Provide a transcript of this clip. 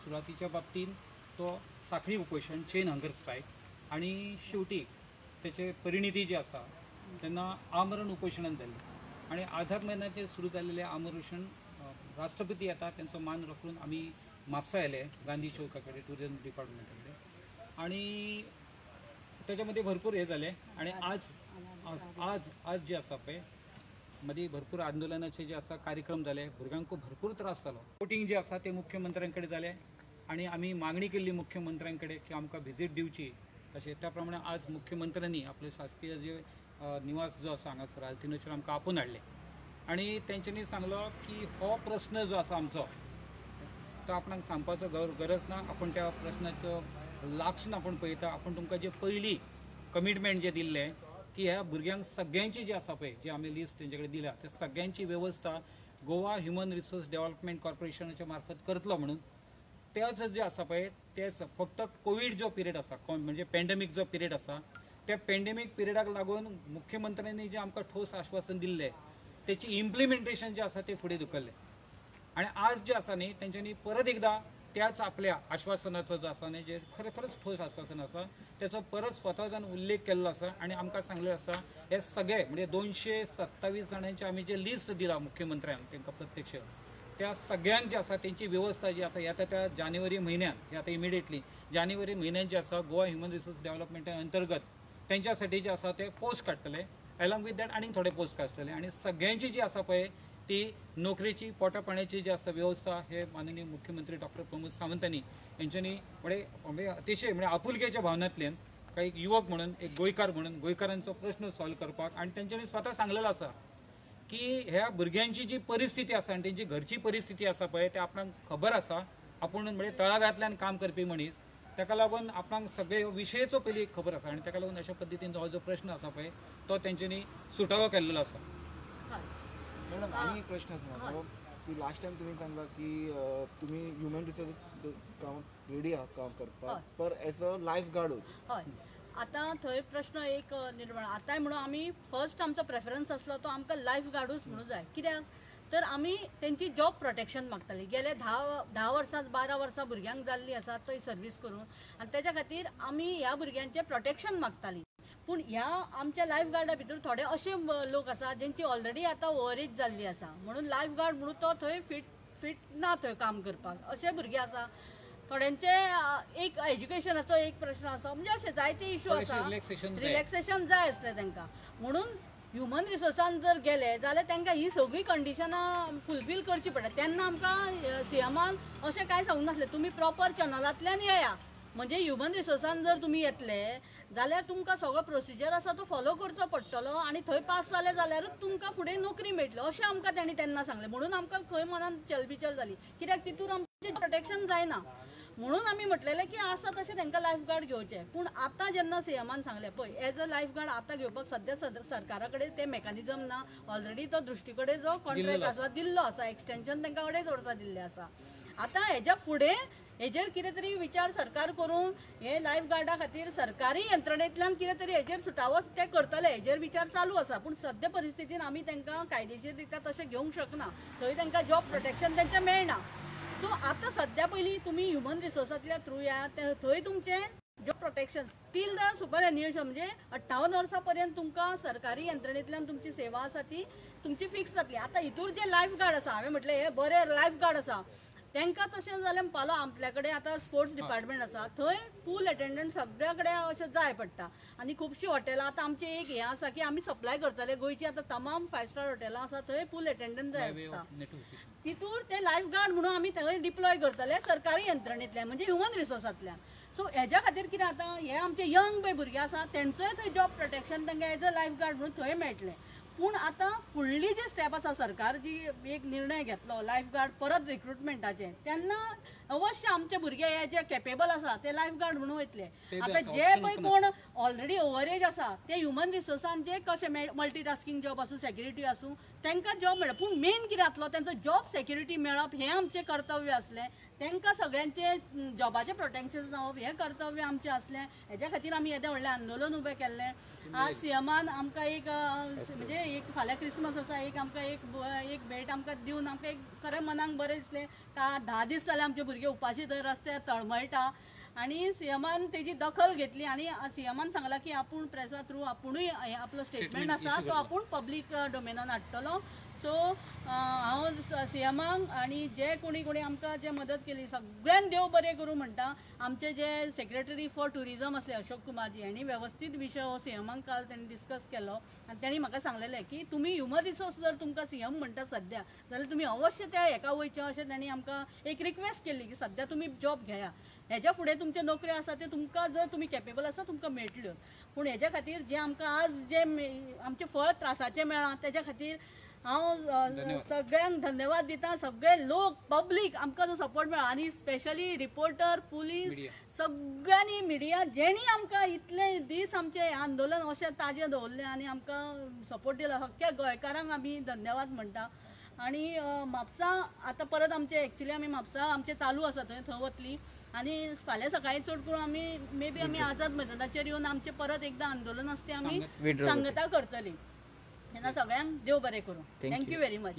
सुरवातीच्या बाबतींत तो साखळी उपोशण, चेन हंगर स्ट्रायक आनी शेवटी तेचे परिणिती जी आसा तेन्ना आमरण उपोशणान जाल्ली आनी आझाद मैदानाचेर सुरू जाल्लें आमरण उपोशण राष्ट्रपती येता तेंचो मान राखून आमी म्हापसा आयले गांधी चौका कडेन टुरिजम डिपार्टमेंटा कडेन आनी तेच्या मदीं भरपूर हें जालें. आनी आज आज आज आज जे आसा पळय मदीं भरपूर आंदोलनाचे जे आसा कार्यक्रम जाले, भुरग्यांक भरपूर त्रास जालो. वोटींग जे आसा ते मुख्यमंत्र्यां कडेन जालें आनी आमी मागणी केल्ली मुख्यमंत्र्यां कडेन की आमकां व्हिजीट दिवची अशें. त्या प्रमाणे आज मुख्यमंत्र्यांनी आपले शासकीय जे निवास जो आसा हांगासर आल्तिनोचेर आमकां आपोवन हाडलें आनी तेंच्यांनी सांगलो की हो प्रस्न जो आसा आमचो तो आपणाक सांगपाचो गरज ना, आपूण त्या प्रश्नाचो लागसून आपूण पळयता. आपूण तुमकां जे पयलीं कमिटमेंट जे दिल्लें की ह्या भुरग्यांक सगळ्यांची जी आसा पळय जी आमी लिस्ट तेंचे कडेन दिल्या त्या सगळ्यांची वेवस्था गोवा ह्युमन रिसोर्स डेव्हलपमेंट कॉर्पोरेशनाच्या मार्फत करतलो म्हणून तेच जे आसा पळय तेच फक्त कोवीड जो पिरियड आसा म्हणजे पेंडेमीक जो पिरियड आसा त्या पेंडेमीक पिरियडाक लागून मुख्यमंत्र्यांनी जे आमकां ठोस आश्वासन दिल्लें तेची इम्प्लिमेंटेशन जे आसा ते फुडें धुकल्लें. आनी आज जे आसा न्ही तेंच्यांनी परत एकदां त्याच आपल्या आश्वासनाचो जो आसा न्ही जे खरें खरेंच ठोस आश्वासन आसा तेचो परत स्वता जावन उल्लेख केल्लो आसा आनी आमकां सांगलें आसा हे सगळे म्हणजे 227 जाणांचे आमी जे लिस्ट दिला मुख्यमंत्र्यांक तांकां प्रत्यक्ष त्या सगळ्यांक जे आसा तेंची वेवस्था जी आतां येता त्या जानेवारी म्हयन्यान आतां इमिडिएटली जानेवारी म्हयन्यान जे आसा गोवा ह्युमन रिसोर्स डेव्हलपमेंटा अंतर्गत तेंच्यासाठी जे आसा ते पोस्ट काडटले, एलॉंग विथ that आनीक थोडे पोस्ट काडटले आनी सगळ्यांची जी आसा पळय ती नोकरेची पोटा पाण्याची जी आसा वेवस्था हे माननीय मुख्यमंत्री डॉक्टर प्रमोद सावंतांनी हेंच्यांनी म्हणजे अतिशय म्हणजे आपुलकेच्या भावनांतल्यान काही एक युवक म्हणून एक गोंयकार म्हणून गोंयकारांचो प्रश्न सॉल्व करपाक आनी तेंच्यांनी स्वता सांगलेलो आसा की ह्या भुरग्यांची जी परिस्थिती आसा आनी तेंची घरची परिस्थिती आसा पळय ते आपणाक खबर आसा. आपूण म्हणजे तळागाळांतल्यान काम करपी मनीस, ताका लागून आपणाक सगळे विशयेचो पयलीं खबर आसा आनी ताका लागून अशा पद्दतीन हो जो प्रश्न आसा पळय तो तेंच्यांनी सुटावो केल्लो आसा. मॅडम आनी एक प्रश्न आसा म्हाका की लास्ट टायम तुमी सांगला की तुमी ह्युमन रिसोर्स काम रेडी आहा काम करपाक पर एज अ लायफ गार्डूच. हय, आतां थंय प्रश्न एक निर्माण आतांय म्हणून आमी फर्स्ट आमचो प्रेफरन्स आसलो तो आमकां लायफ गार्डूच म्हणून जाय. कित्याक तर आमी तेंची जॉब प्रोटेक्शन मागताली. गेले 10 वर्सां 12 वर्सां भुरग्यांक जाल्ली आसा थंय सर्वीस करून आनी तेच्या खातीर आमी ह्या भुरग्यांचें प्रोटेक्शन मागताली. पूण ह्या आमच्या लायफ गार्डा भितर थोडे अशे लोक आसा जेंची ऑलरेडी आतां ओवर एज जाल्ली आसा म्हणून लायफ गार्ड म्हणून तो थंय फिट ना थंय काम करपाक अशे भुरगे आसा. थोड्यांचे एक एज्युकेशनाचो एक प्रश्न आसा, म्हणजे अशे जायते इशू आसा, रिलॅक्सेशन जाय आसलें तांकां. म्हणून ह्युमन रिसोर्सान जर गेले जाल्यार तांकां ही सगळीं कंडिशनां फुलफील करची पडटा. तेन्ना आमकां सीएमान अशें कांय सांगूंक नासलें तुमी प्रॉपर चॅनलांतल्यान येया, म्हणजे ह्युमन रिसोर्सान जर तुमी येतले जाल्यार तुमकां सगळो प्रोसिजर आसा तो फॉलो करचो पडटलो आनी थंय पास जाले जाल्यारूच तुमकां फुडें नोकरी मेळटली अशें आमकां तांणी तेन्ना सांगलें. म्हणून आमकां खंय मनान चलबिचल जाली कित्याक तितूर आमचें प्रोटेक्शन जायना म्हणून आमी म्हटलेलें की आसा तशें तांकां लायफ गार्ड घेवचें. पूण आतां जेन्ना सीएमान सांगलें पळय एज अ लायफ गार्ड आतां घेवपाक सद्या सरकारा कडेन तें मेकॅनिजम ना, ऑलरेडी तो दृश्टी कडेन जो कॉन्ट्रॅक्ट आसा दिल्लो आसा, एक्सटेंशन तांकां 2.5 वर्सां दिल्लें आसा. आतां हेज्या फुडें हेजेर कितें तरी विचार सरकार करून हे लायफ गार्डा खातीर सरकारी यंत्रणेंतल्यान कितें तरी हेजेर सुटावो ते करतले, हेजेर विचार चालू आसा. पूण सद्या परिस्थितीन आमी तांकां कायदेशीर रित्या तशें घेवंक शकना, थंय तांकां जॉब प्रोटेक्शन तेंचें मेळना. सो आतां सद्या पयलीं तुमी ह्युमन रिसोर्सांतल्या थ्रू या थंय तुमचें job protection till the superannuation म्हणजे 58 वर्सां पर्यंत तुमकां सरकारी यंत्रणेंतल्यान तुमची सेवा आसा ती तुमची फिक्स जातली. आतां हितूर जे लायफ गार्ड आसा हांवें म्हटलें हे बरे लायफ गार्ड आसा तांकां तशें जाल्यार म्हणपालो आपल्या कडेन आतां स्पोर्ट्स डिपार्टमेंट आसा थंय पूल अटेंडंट सगळ्या कडेन अशें जाय पडटा आनी खुबशीं हॉटेलां आतां आमचें एक हें आसा की आमी सप्लाय करतले गोंयची आतां तमाम 5 स्टार हॉटेलां आसा थंय पूल अटेंडंट जाय आसता, तितूर ते लायफ गार्ड म्हणून आमी थंय डिप्लॉय करतले सरकारी यंत्रणेंतल्यान म्हणजे ह्युमन रिसोर्सांतल्यान. सो हेज्या खातीर कितें आतां हे आमचे यंग पळय भुरगे आसा तेंचोय थंय जॉब प्रोटेक्शन तांकां एज अ लायफ गार्ड म्हणून थंय मेळटलें. पूण आतां फुडली जी स्टेप आसा सरकार जी एक निर्णय घेतलो लायफ गार्ड परत रिक्रुटमेंटाचे तेन्ना अवश्य आमचे भुरगे हे जे केपेबल आसा ते लायफ गार्ड म्हणून वयतले. आतां जे पळय कोण ऑलरेडी ओवरएज आसा ते ह्युमन रिसोर्सान जे कशे मल्टीटास्किंग जॉब आसूं सेक्युरिटी आसूं तांकां जॉब मेळटा. पूण मेन कितें जातलो तेंचो जॉब सेक्युरिटी मेळप हें आमचें कर्तव्य आसलें, तांकां सगळ्यांचें जॉबाचें प्रोटेक्शन जावप हें कर्तव्य आमचें आसलें. हेज्या खातीर आमी येदें व्हडलें आंदोलन उबें केल्लें. आज सीएमान आमकां एक म्हणजे एक फाल्यां क्रिसमस आसा एक आमकां एक भेट आमकां दिवन आमकां एक खरें मनाक बरें दिसलें. 10 दीस जाले आमचे भुरगे भुरगे उपाशी थंय रस्त्यार तळमळटा आनी सीएमान तेजी दखल घेतली आनी सीएमान सांगला की आपूण प्रेसा थ्रू आपुणूय आपलो स्टेटमेंट आसा तो आपूण पब्लीक डोमेनान हाडटलो. सो हांव सीएमाक आनी जे कोणी कोणी आमकां जे मदत केली सगळ्यांक देव बरें करूं म्हणटा. आमचे जे सेक्रेटरी फॉर ट्युरिजम आसले अशोक कुमारजी हांणी वेवस्थीत विशय हो सीएमाक काल तेणी डिस्कस केलो आनी तेणी म्हाका सांगलेलें की तुमी ह्युमन रिसोर्स जर तुमकां सीएम म्हणटा सद्या जाल्यार तुमी अवश्य त्या हेका वयचें अशें तेणी आमकां एक रिक्वेस्ट केल्ली की सद्या तुमी जॉब घेया, हेज्या फुडें तुमच्यो नोकऱ्यो आसा त्यो तुमकां जर तुमी केपेबल आसा तुमकां मेळटल्यो. पूण हेज्या खातीर जें आमकां आज जें आमचें फळ त्रासाचें मेळ्ळां तेज्या खातीर हांव सगळ्यांक धन्यवाद दिता. सगळे लोक पब्लीक आमकां जो सपोर्ट मेळ्ळा आनी स्पेशली रिपोर्टर, पुलीस, सगळ्यांनी मिडिया जेणी आमकां इतले दीस आमचें आंदोलन अशें ताजें दवरलें आनी आमकां सपोर्ट दिला, अख्ख्या गोंयकारांक आमी धन्यवाद म्हणटा. आनी म्हापसा आतां परत आमचें एक्चुली आमी म्हापसा आमचें चालू आसा थंय थंय वतली आनी फाल्यां सकाळीं चड करून आमी मे बी आमी आझाद मैदानाचेर येवन आमचें परत एकदां आंदोलन आसा तें आमी सांगता करतली. तेन्ना सगळ्यांक देव बरें करूं. Thank you very much.